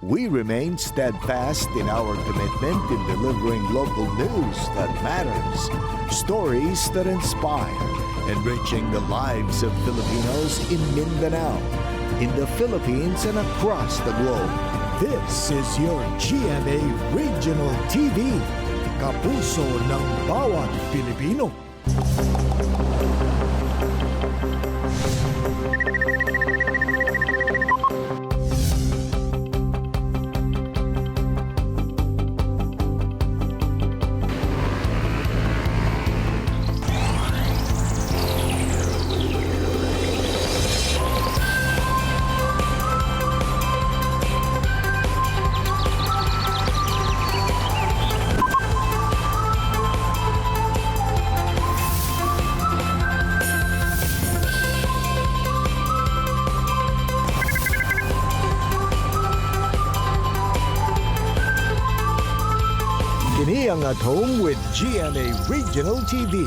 We remain steadfast in our commitment in delivering local news that matters, stories that inspire, enriching the lives of Filipinos in Mindanao, in the Philippines, and across the globe. This is your GMA Regional TV, kapuso ng bawat Pilipino. Kini ang At Home with GMA Regional TV.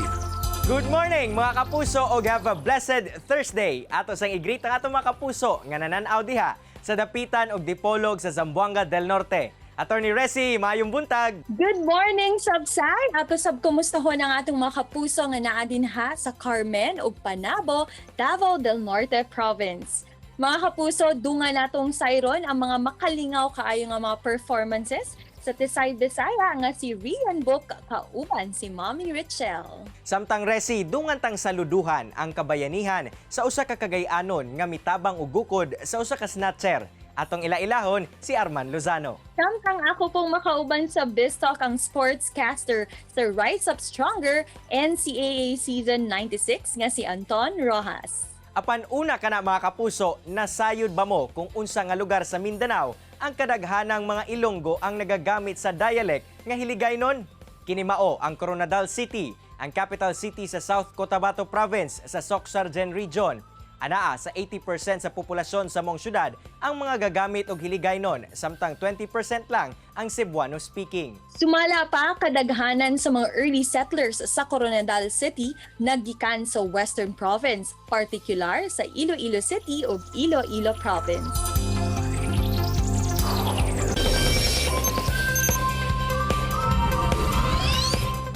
Good morning, mga kapuso, og have a blessed Thursday. Ato sang i-greet ang atong mga kapuso nga nanan-aw diha sa Dapitan og Dipolog sa Zamboanga del Norte. Attorney Resi, maayong buntag. Good morning, Sabsay! Ato sab kumustahon ang atong mga kapuso nga naa dinha sa Carmen ug Panabo, Davao del Norte Province. Mga kapuso, dunga natong sayron ang mga makalingaw kaayo nga mga performances sa Tisay Bisaya nga si Rian Book kauban si Mommy Richelle. Samtang Resi, dungan tang saluduhan ang kabayanihan sa usa ka Kagay-anon nga mitabang og gukod sa usa ka snatcher. Atong ila-ilahon si Arman Lozano. Samtang ako pong makauban sa BizTalk ang sportscaster sa Rise Up Stronger NCAA Season 96 nga si Anton Rojas. Apan una kana, mga kapuso, nasayod ba mo kung unsa nga lugar sa Mindanao ang kadaghanang mga Ilonggo ang nagagamit sa dialect nga Hiligaynon? Kini mao ang Koronadal City, ang capital city sa South Cotabato Province sa Soccsksargen Region. Anaa sa 80% sa populasyon sa mong syudad ang mga gagamit og Hiligaynon, samtang 20% lang ang Cebuano speaking. Sumala pa, kadaghanan sa mga early settlers sa Koronadal City naggikan sa Western Province, partikular sa Iloilo City ug Iloilo Province.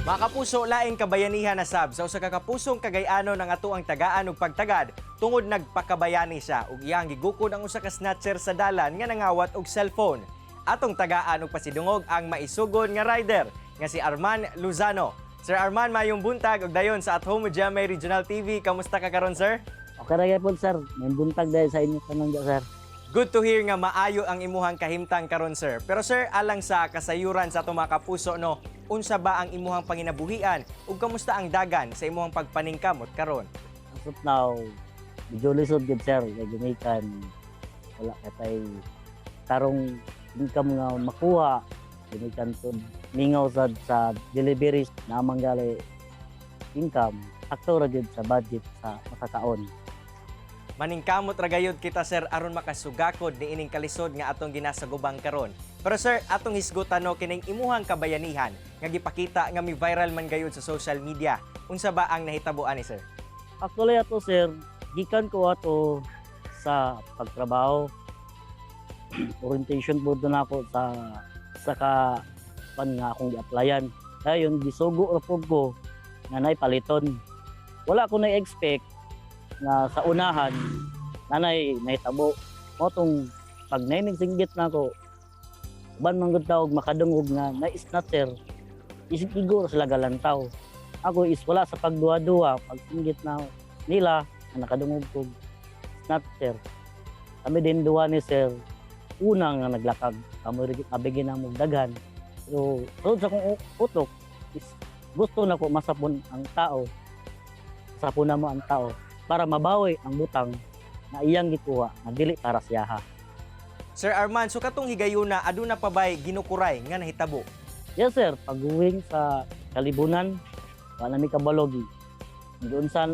Mga kapuso, laing kabayanihan na sab sa usa ka kapusong Kagay-anon ang atoang tagaan og pagtagad tungod nagpakabayani siya ug iyang gigukod ang usa ka snatcher sa dalan nga nangawat og cellphone. Atong tagaan og pasidungog ang maisugon nga rider nga si Arman Luzano. Sir Arman, mayong buntag ug dayon sa At Home with GMA Regional TV. Kamusta ka karon, sir? Okay ra gyapon, sir. May buntag dahil sa inyo tanan dya, sir. Good to hear nga maayo ang imuhang kahimtang karon, sir. Pero sir, alang sa kasayuran sa atong mga kapuso, no, unsa ba ang imuhang panginabuhian ug kamusta ang dagan sa imuhang pagpaningkamot karon? As of now, medyo lisod gyud, sir, kay gumikan wala ka tay tarong income nga makuha, gumikan to mingaw sad sa deliveries na gali income sakto ra gyud sa budget sa makakaon. Maningkamot ra gayud kita, sir, aron makasugakod niining kalisod nga atong ginasagubang karon. Pero sir, atong hisgutan, no, kining imuhang kabayanihan nga gipakita nga mi viral man gayud sa social media. Unsa ba ang nahitabo ani, sir? Actually ato, sir, gikan ko ato sa pagtrabaho. Orientation board na ako sa ka pan nga akong gi-applyan. Dayon gisugo ra pud ko nga nay paliton. Wala ko na-expect nga sa unahan nanay nahitabo. Mao tong pag singgit na ako, uban man gud tawag makadungog nga na snatcher isip igor sila galantaw. Ako is wala sa pagduha-duha, pag singgit na nila na nakadungog ko snatcher. Kami din duha ni sir una nga naglakag. Kamo rin abigin na mo daghan. Pero sulod sa akong utok is gusto na ko masapon ang tao. Masapon na mo ang tao para mabawi ang butang na iyang gikuha na dili para siyaha. Sir Arman, so katong higayuna, aduna pa bay ginukuray nga nahitabo? Yes sir, pag-uwing sa kalibunan, wala mi kabalogi. Doon sa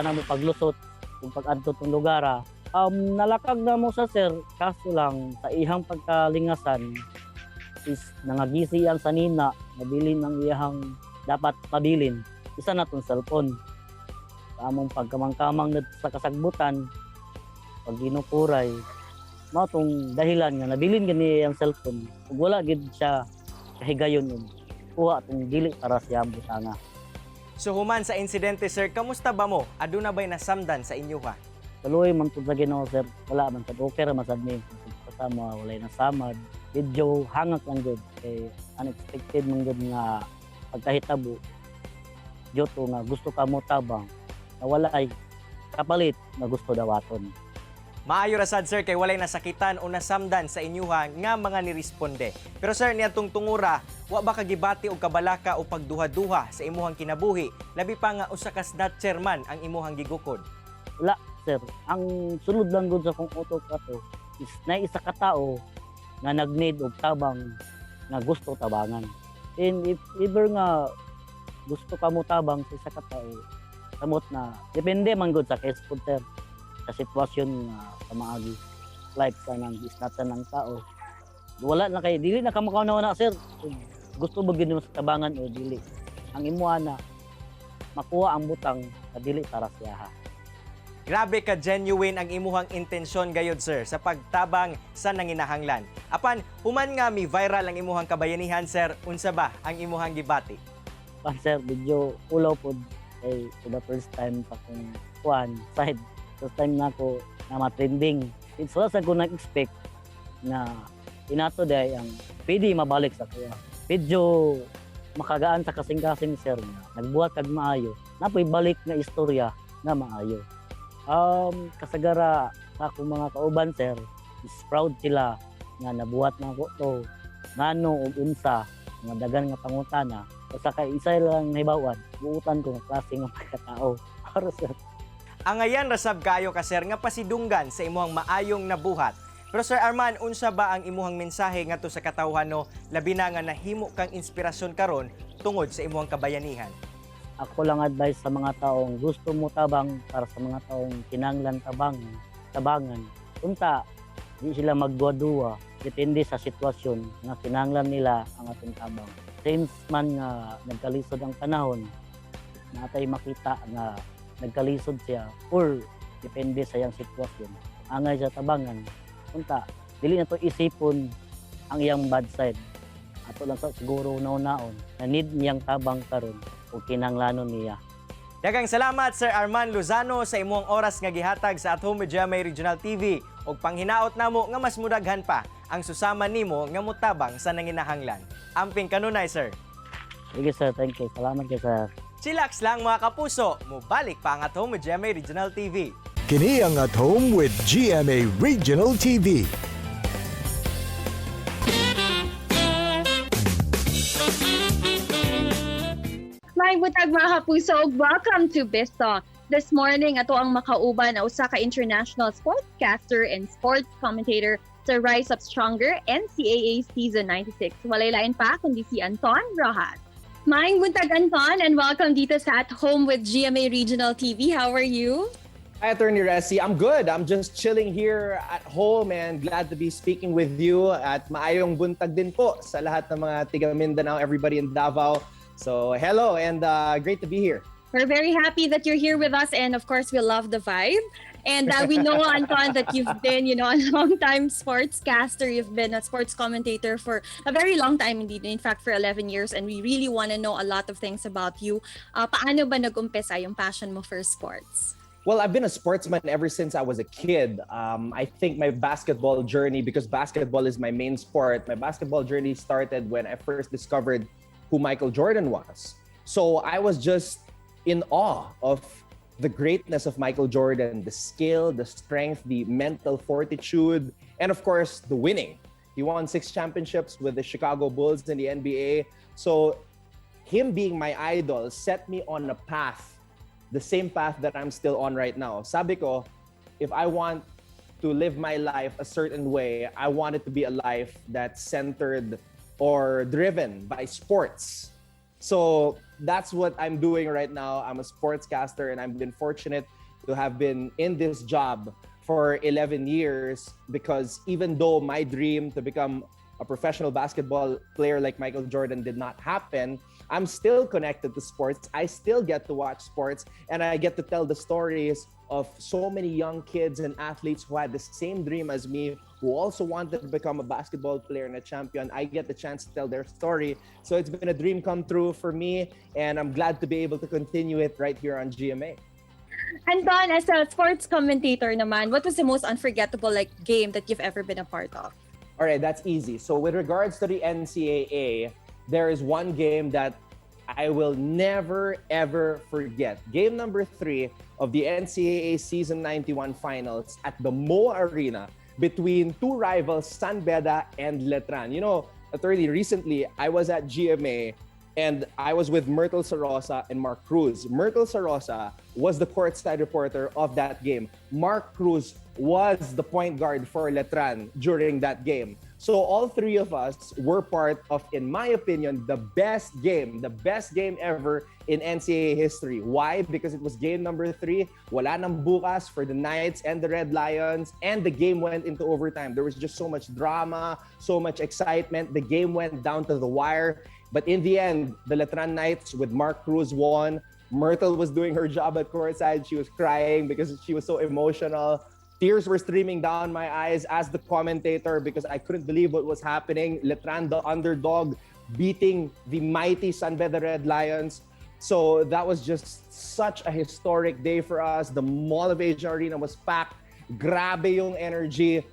namo paglusot kung pag-adto tong lugar, ah. Nalakag na mo sa sir, kaso lang sa ihang pagkalingasan is nangagisi ang sanina, nabilin ang iyahang dapat pabilin. Isa na tong cellphone. Sa among pagkamangkamang na sa kasagbutan, pag ginukuray, Mao tong dahilan nga nabilin gani ang cellphone ug wala gid siya kahigayon og kuha atong dili para siya ang butanga. So human sa insidente, sir, kamusta ba mo? Aduna ba'y nasamdan sa inyo ha? Kaluoy man pud sa Ginoo, sir. Wala man sad, okay ra man sad ni. Kasama walay nasamad. Medyo hangak lang gud kay unexpected man gud nga pagkahitabo. Due to nga gusto ka mo tabang na wala ay kapalit na gusto dawaton. Maayo ra sad, sir, kay walay nasakitan o nasamdan sa inyuha nga mga niresponde. Pero sir, niadtong tungura, wa ba ka gibati og kabalaka o pagduha-duha sa imuhang kinabuhi? Labi pa nga usa ka snatcher man ang imuhang gigukod. Sir, ang sulod lang gud sa kong utok ato is na isa ka tao nga nag-need og tabang nga gusto tabangan. And if ever nga gusto ka mo tabang sa isa ka tao, samot na depende man gud sa case pud, sir, sa sitwasyon nga pamaagi. Like kanang isnatan ng tao. Wala na kay dili na ka makaunawa na, sir, kung gusto ba gyud nimo sa tabangan o dili. Ang imuha na makuha ang butang na dili para siya ha. Grabe ka genuine ang imuhang intensyon gayod, sir, sa pagtabang sa nanginahanglan. Apan human nga mi viral ang imuhang kabayanihan, sir, unsa ba ang imuhang gibati? Pa sir, medyo ulaw pod kay for the first time sa akong kuan side. First time na ako na ma-trending. It's wala sa ko nag-expect na inato day ang pwede mabalik sa kuya. Medyo makagaan sa kasing-kasing, sir, nga nagbuhat kag maayo. Napoy balik nga istorya na maayo. Kasagara sa akong mga kauban, sir, is proud sila nga nabuhat na ako to. Ngano ug unsa nga dagan nga pangutana. Basta kay isa lang nahibawan, buutan ko nga klase nga pagkatao. Para sir. Angayan rasab kayo ka, sir, nga pasidunggan sa imuhang maayong nabuhat. Pero Sir Arman, unsa ba ang imuhang mensahe ngadto sa katawhan no, labi na nga nahimo kang inspirasyon karon tungod sa imuhang kabayanihan? Ako lang advice sa mga taong gusto mo tabang, para sa mga taong kinanglan tabang, tabangan. Unta, di sila magduwa-duwa. Depende sa sitwasyon nga kinanglan nila ang atong tabang. Since man nga nagkalisod ang panahon, natay makita nga nagkalisod siya or depende sa iyang sitwasyon. Angay sa tabangan, unta, dili na to isipon ang iyang bad side. Ato lang sa siguro naon-naon na need niyang tabang karon o kinanglanon niya. Daghang salamat, Sir Arman Lozano, sa imong oras nga gihatag sa At Home with GMA Regional TV ug panghinaot namo nga mas mudaghan pa ang susama nimo nga mutabang sa nanginahanglan. Amping kanunay, sir. Sige sir, thank you. Salamat kay sir. Chillax lang, mga kapuso, mubalik pa ang At Home with GMA Regional TV. Kini ang At Home with GMA Regional TV. Maayong buntag, mga kapuso, ug welcome to Bisto. This morning, ato ang makauban ang usa ka international sportscaster and sports commentator sa Rise Up Stronger NCAA Season 96. Walay lain pa kundi si Anton Rojas. Maayong buntag, Anton, and welcome dito sa At Home with GMA Regional TV. How are you? Hi, Attorney Resi. I'm good. I'm just chilling here at home and glad to be speaking with you. At maayong buntag din po sa lahat ng mga tiga Mindanao, everybody in Davao. So, hello and great to be here. We're very happy that you're here with us, and of course, we love the vibe. And we know, Anton, that you've been a long time sportscaster. You've been a sports commentator for a very long time indeed. In fact, for 11 years. And we really want to know a lot of things about you. Paano ba nag-umpisa yung passion mo for sports? Well, I've been a sportsman ever since I was a kid. I think my basketball journey, because basketball is my main sport, my basketball journey started when I first discovered who Michael Jordan was. So I was just in awe of the greatness of Michael Jordan, the skill, the strength, the mental fortitude, and of course, the winning. He won six championships with the Chicago Bulls in the NBA. So him being my idol set me on a path, the same path that I'm still on right now. Sabi ko, if I want to live my life a certain way, I want it to be a life that's centered or driven by sports. So that's what I'm doing right now. I'm a sportscaster and I've been fortunate to have been in this job for 11 years because even though my dream to become a professional basketball player like Michael Jordan did not happen, I'm still connected to sports. I still get to watch sports and I get to tell the stories of so many young kids and athletes who had the same dream as me, who who also wanted to become a basketball player and a champion. I get the chance to tell their story. So it's been a dream come true for me, and I'm glad to be able to continue it right here on GMA. Anton, as a sports commentator naman, what was the most unforgettable, like, game that you've ever been a part of? All right, that's easy. So with regards to the NCAA, there is one game that I will never ever forget. Game number 3 of the NCAA Season 91 Finals at the MOA Arena between two rivals, San Beda and Letran. Attorney, recently I was at GMA and I was with Myrtle Sarrosa and Mark Cruz. Myrtle Sarrosa was the courtside reporter of that game. Mark Cruz was the point guard for Letran during that game. So all three of us were part of, in my opinion, the best game ever in NCAA history. Why? Because it was game number 3. Wala nang bukas for the Knights and the Red Lions, and the game went into overtime. There was just so much drama, so much excitement. The game went down to the wire. But in the end, the Letran Knights with Mark Cruz won. Myrtle was doing her job at courtside. She was crying because she was so emotional. Tears were streaming down my eyes as the commentator because I couldn't believe what was happening. Letran, the underdog, beating the mighty San Beda Red Lions. So that was just such a historic day for us. The Mall of Asia Arena was packed. Grabe yung energy.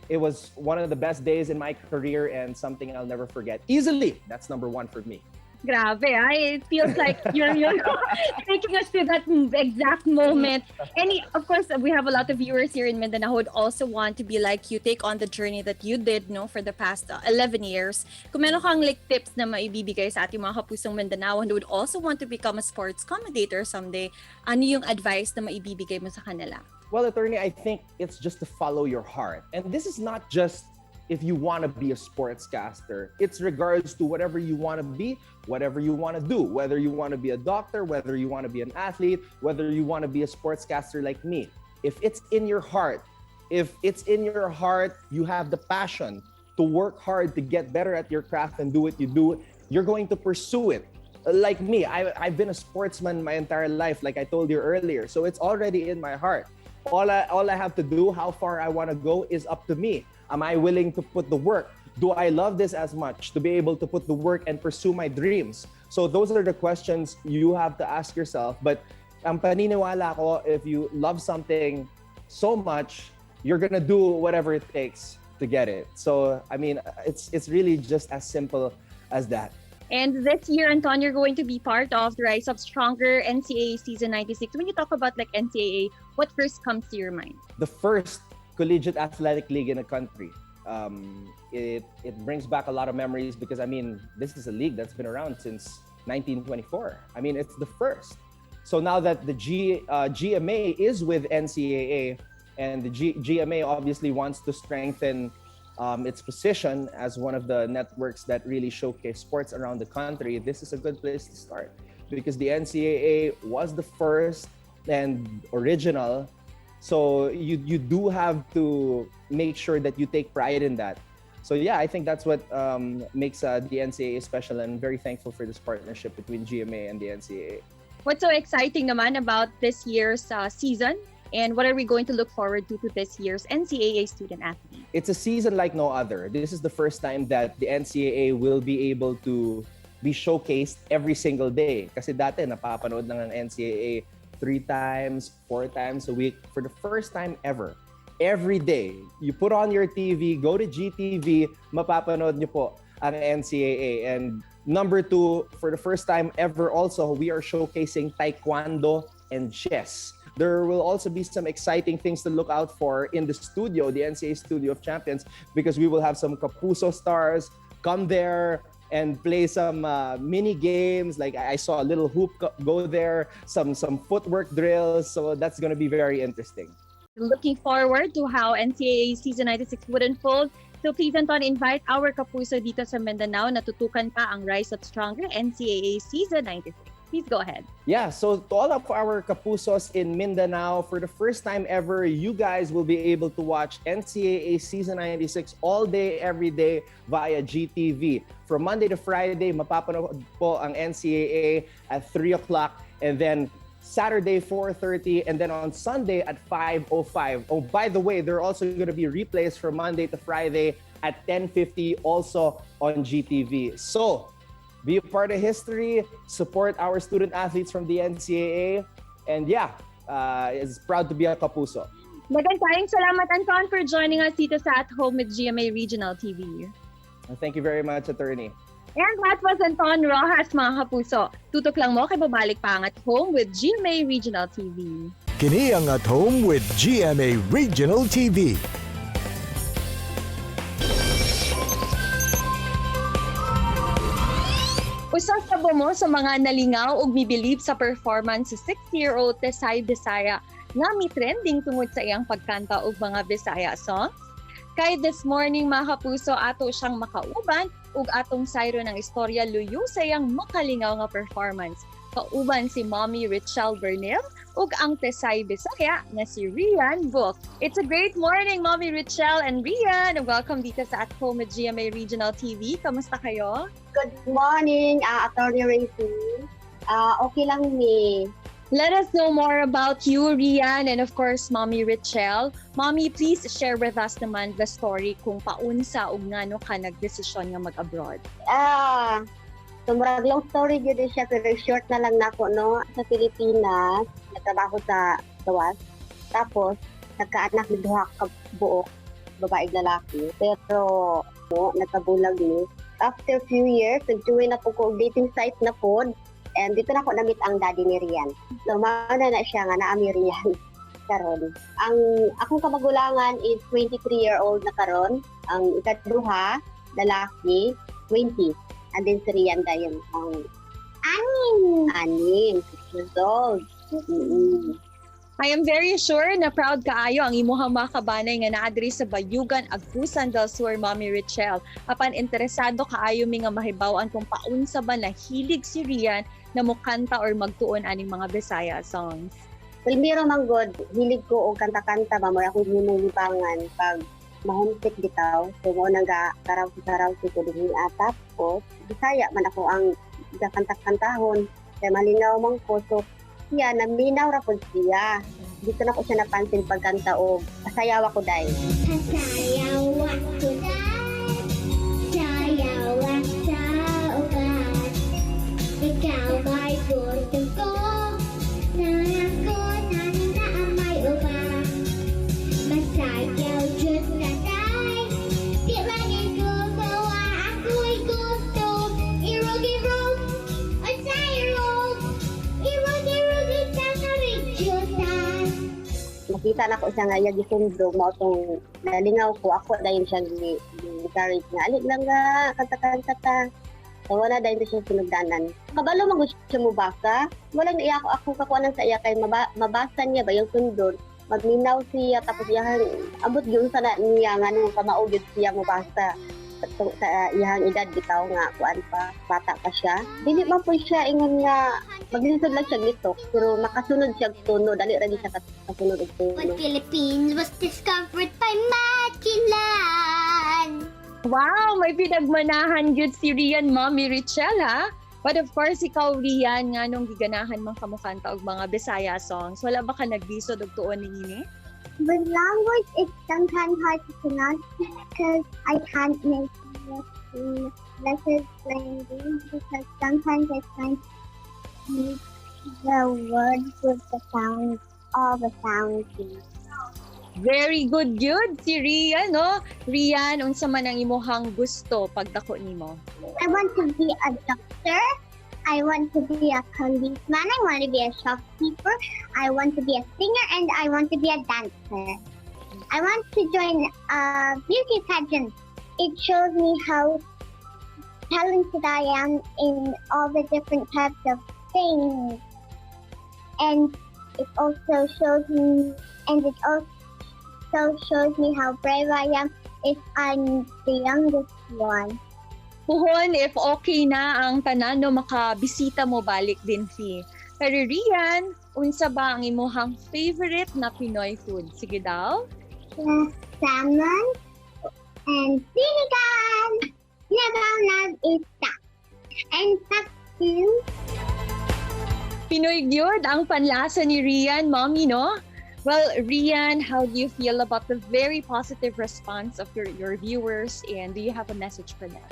It was one of the best days in my career and something I'll never forget. Easily, that's number one for me. Grabe, ah. It feels like you're taking us to that exact moment. And of course, we have a lot of viewers here in Mindanao who would also want to be like you, take on the journey that you did, no, for the past 11 years. Kung meron kang, like, tips na maibibigay sa ating mga kapusong Mindanao who would also want to become a sports commentator someday, ano yung advice na maibibigay mo sa kanila? Well, attorney, I think it's just to follow your heart. And this is not just if you want to be a sportscaster. It's regards to whatever you want to be, whatever you want to do, whether you want to be a doctor, whether you want to be an athlete, whether you want to be a sportscaster like me. If it's in your heart, if it's in your heart, you have the passion to work hard to get better at your craft and do what you do, you're going to pursue it. Like me, I've been a sportsman my entire life, like I told you earlier. So it's already in my heart. All I have to do, how far I want to go is up to me. Am I willing to put the work? Do I love this as much to be able to put the work and pursue my dreams? So those are the questions you have to ask yourself. But ang paniniwala ko, if you love something so much, you're gonna do whatever it takes to get it. So I mean, it's really just as simple as that. And this year, Anton, you're going to be part of the Rise Up Stronger NCAA Season 96. When you talk about, like, NCAA, what first comes to your mind? The first collegiate athletic league in the country. It brings back a lot of memories because, I mean, this is a league that's been around since 1924. I mean, it's the first. So now that the GMA is with NCAA, and the GMA obviously wants to strengthen its position as one of the networks that really showcase sports around the country, this is a good place to start because the NCAA was the first and original. So you do have to make sure that you take pride in that. So yeah, I think that's what makes the NCAA special, and I'm very thankful for this partnership between GMA and the NCAA. What's so exciting naman about this year's season? And what are we going to look forward to this year's NCAA student athlete? It's a season like no other. This is the first time that the NCAA will be able to be showcased every single day. Kasi dati napapanood lang ang NCAA three times, four times a week. For the first time ever, every day, you put on your TV, go to GTV, mapapanood niyo po ang NCAA. And number two, for the first time ever also, we are showcasing taekwondo and chess. There will also be some exciting things to look out for in the studio, the NCAA Studio of Champions, because we will have some Kapuso stars come there and play some mini games. Like I saw a little hoop go there, some footwork drills. So that's going to be very interesting. Looking forward to how NCAA Season 96 would unfold. So please, Anton, invite our Kapuso dito sa Mindanao na tutukan pa ang Rise Up Stronger NCAA Season 96. Please go ahead. Yeah, so to all of our Kapusos in Mindanao, for the first time ever, you guys will be able to watch NCAA Season 96 all day, every day via GTV. From Monday to Friday, mapapanood po ang NCAA at 3 o'clock. And then Saturday 4:30, and then on Sunday at 5:05. Oh, by the way, there are also going to be replays from Monday to Friday at 10:50, also on GTV. So be a part of history, support our student athletes from the NCAA, and yeah, it's proud to be a Kapuso. Daghang kayong salamat, Anton, for joining us dito sa At Home with GMA Regional TV. Thank you very much, Attorney. And that was Anton Rojas, mga kapuso. Tutok lang mo kay babalik pa ang At Home with GMA Regional TV. Kini ang At Home with GMA Regional TV. Usa sa mo sa mga nalingaw ug mibilib sa performance sa 6-year-old Tesay Bisaya nga mi-trending tungod sa iyang pagkanta og mga Bisaya songs. Kay this morning, mga kapuso, ato siyang makauban ug atong sayron ang istorya luyo sa iyang makalingaw nga performance. Kauban si Mommy Richelle Bernil ug ang Tesay Bisaya nga si Rian Book. It's a great morning, Mommy Richelle and Rian. Welcome dito sa At Home with GMA Regional TV. Kamusta kayo? Good morning, Attorney Racy. Okay lang ni. Let us know more about you, Rian, and of course, Mommy Richelle. Mommy, please share with us naman the story kung paunsa ug ngano ka nagdesisyon nga mag-abroad. So murag long story gyud siya, pero short na lang nako, no. Sa Pilipinas, nagtrabaho sa gawas. Tapos nagkaanak ni duha ka buok, babae ug lalaki. Pero mo nagkabulag ni. After few years, nag-join na po ko og dating site na pod. And dito na ko na-meet ang daddy ni Rian. So mao na na siya nga naa mi Rian karon. Ang akong kamagulangan is 23-year-old na karon. Ang ikaduha, lalaki, 20. And then si Rian dayon ang 6. 6 years old. I am very sure na proud kaayo ang imuhang mga kabanay nga naa diri sa Bayugan, Agusan del Sur, Mommy Richelle. Apan interesado kaayo mi nga mahibaw-an kung paunsa ba nahilig si Rian na mukanta or magtuon aning mga Bisaya songs. Primero man god, hilig ko og kanta-kanta ba, mo akong himong libangan pag mahomesick bitaw. So mo nang ga karaoke-karaoke ko dinhi atap ko. Bisaya man ako ang kanta-kantahon. Kay malingaw man ko, so siya naminaw ra pud siya. Dito na ko siya napansin pagkanta og Pasayaw Ako Day. Pasayaw ako day, sayaw sa ugat. Ikaw ba'y gusto ko, na ako na may uban. Masayaw jud na day, di lagi gumawa ako'y gusto. Irog-irog, irog, irog-irog itakarigjutan. Nakita na ko siya nga iya gisundro, mao tong nalingaw ko, ako dayon siya gi-encourage nga alik lang nga kanta-kanta ta. So wala dayon siya sinugdanan. Kabalo man gud siya mobasa. Wala na iya ako akong kakuanan sa iya kay mabasa niya ba yung sundon. Magminaw siya tapos iyang abot gyud sa na niya nga nung kamao gyud siya mobasa. Sa iyang edad bitaw nga kuan pa, bata pa siya. Dili man po siya ingon nga maglisod lang siya litok, pero makasunod siya og tono, dali ra gyud siya kasunod og tono. When Philippines was discovered by Magellan. Wow, may pinagmanahan gyud si Rian, Mommy Richelle, ha? But of course, ikaw, Rian, nga nung giganahan man ka mokanta og mga Bisaya songs, wala ba ka naglisod og tuon niini? With language, it's sometimes hard to pronounce because I can't make the letters plainly because sometimes I can't make the words with the sound, all the sounds. Very good gyud si Rian, no? Rian, unsa man ang imuhang gusto pagdako nimo? I want to be a doctor. I want to be a policeman. I want to be a shopkeeper. I want to be a singer and I want to be a dancer. I want to join a beauty pageant. It shows me how talented I am in all the different types of things. And it also shows me, and it also shows me how brave I am if I'm the youngest one. Puhon, if okay na ang tanan, no, makabisita mo balik din si. Pero Rian, unsa ba ang imuhang favorite na Pinoy food? Sige daw. The salmon and sinigang. Never love is that. And paksiw. Pinoy gyud ang panlasa ni Rian, Mommy, no? Well, Rian, how do you feel about the very positive response of your viewers, and do you have a message for them?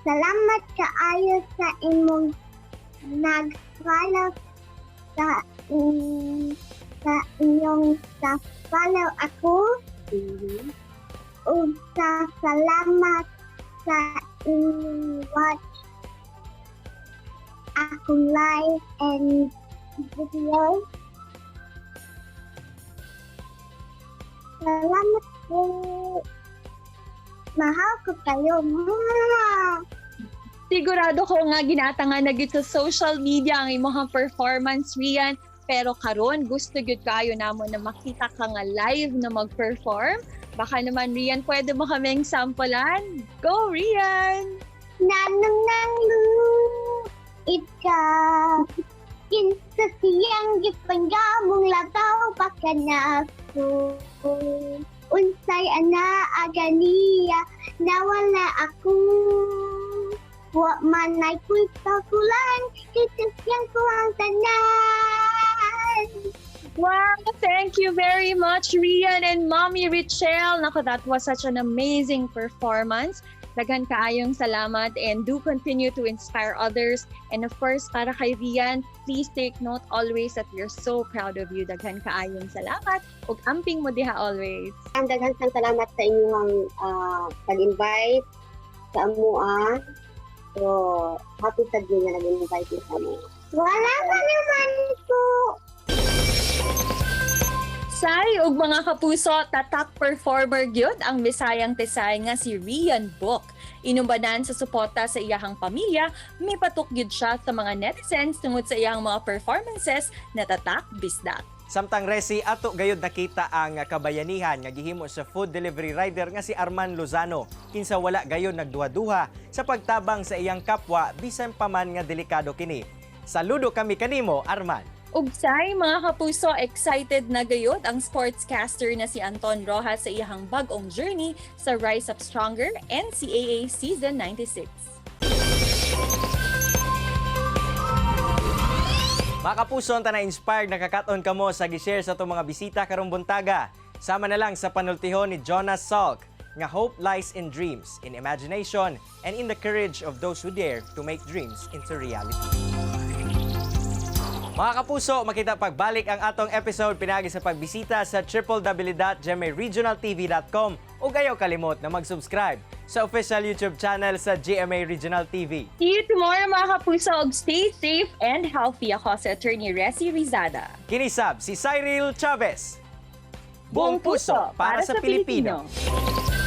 Salamat kaayo sa imong nag-follow sa inyong sa follow ako ug sa salamat sa inyong watch akong live and videos. Salamat po. Mahal ko kayo. Mwah! Sigurado ko nga ginatanga na gyud sa social media ang imong performance, Rian. Pero karon gusto gyud kayo namo na makita ka nga live na mag-perform. Baka naman, Rian, pwede mo kaming sampulan? Go, Rian! Nanong nang luit ka. Kinsa siyang gipanggamong lagaw pa ka na ako. Unsay ana aganiya nawala ako. Wa man ay kulang, kita siyang kulang tanan. Wow! Thank you very much, Rian and Mommy Richelle. Nako, that was such an amazing performance. Daghan kaayong salamat and do continue to inspire others. And of course, para kay Rian, please take note always that we're so proud of you. Daghan kaayong salamat. Ug amping mo diha always. Ang daghan sang salamat sa inyong pag-invite sa amoa. So, happy sad mi nga nag-invite sa amo. Wala ka naman po. Say ug mga kapuso, tatak performer gyud ang Bisayang Tisay nga si Rian Book. Inumbanan sa suporta sa iyahang pamilya, mipatok gyud siya sa mga netizens tungod sa iyang mga performances na tatak bisdak. Samtang Resi, ato gayud nakita ang kabayanihan nga gihimo sa food delivery rider nga si Arman Lozano, kinsa wala gayon nagduha-duha sa pagtabang sa iyang kapwa bisan pa man nga delikado kini. Saludo kami kanimo, Arman. Ugsay, mga kapuso, excited na gayud ang sportscaster na si Anton Rojas sa iyahang bag-ong journey sa Rise Up Stronger NCAA Season 96. Mga kapuso, unta na inspired nakakaton kamo sa gi-share sa atong mga bisita karong buntaga. Sama na lang sa panultihon ni Jonas Salk nga hope lies in dreams, in imagination, and in the courage of those who dare to make dreams into reality. Mga kapuso, makita pagbalik ang atong episode pinagi sa pagbisita sa www.gmaregionaltv.com ug ayaw kalimot na mag-subscribe sa official YouTube channel sa GMA Regional TV. See you tomorrow, mga kapuso, ug stay safe and healthy. Ako si Attorney Resi Rizada. Kinisab si Cyril Chavez. Buong puso para sa Pilipino. Pilipino.